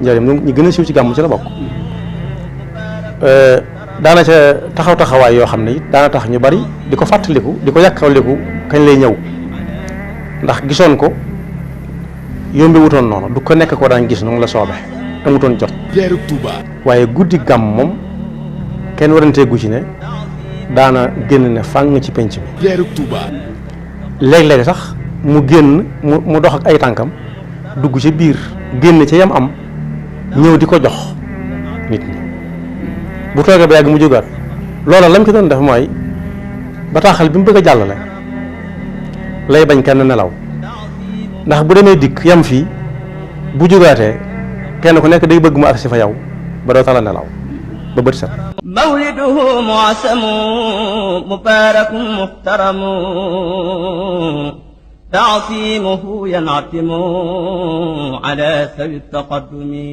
njëriñ ñi gën a siiw ci gàmm ci la bokk. daana ca taxawaay yoo xam ne it daana tax ñu bari di ko fàttaliku di ko yàkkawliku kañ lay ñëw ndax gisoon ko yombi wutoon noonu du ko nekk ko daan gis noonu la soobe amutoon jot. Leeru Touba. waaye guddi gàmm moom kenn waranteegu ci ne daana génn ne fàng ci penc mi. Leeru Touba. léeg-léeg sax mu génn mu dox ak ay tànkam dugg ci biir génn ca yam am ñëw di ko jox nit ñi bu toogee ba yàgg mu jógaat loola lam ci doon def mooy bataaxal bi mu bëgg a jàllale lay bañ kenn nelaw ndax bu demee dikk yam fii bu jógaatee kenn ku nekk day bëgg mu agsi fa yow ba doo tala nelaw ba bët set. mawliduhu mu'asamu mubarakun muhtaramu ta'zimuhu yan'atimu ala sawi taqaddumi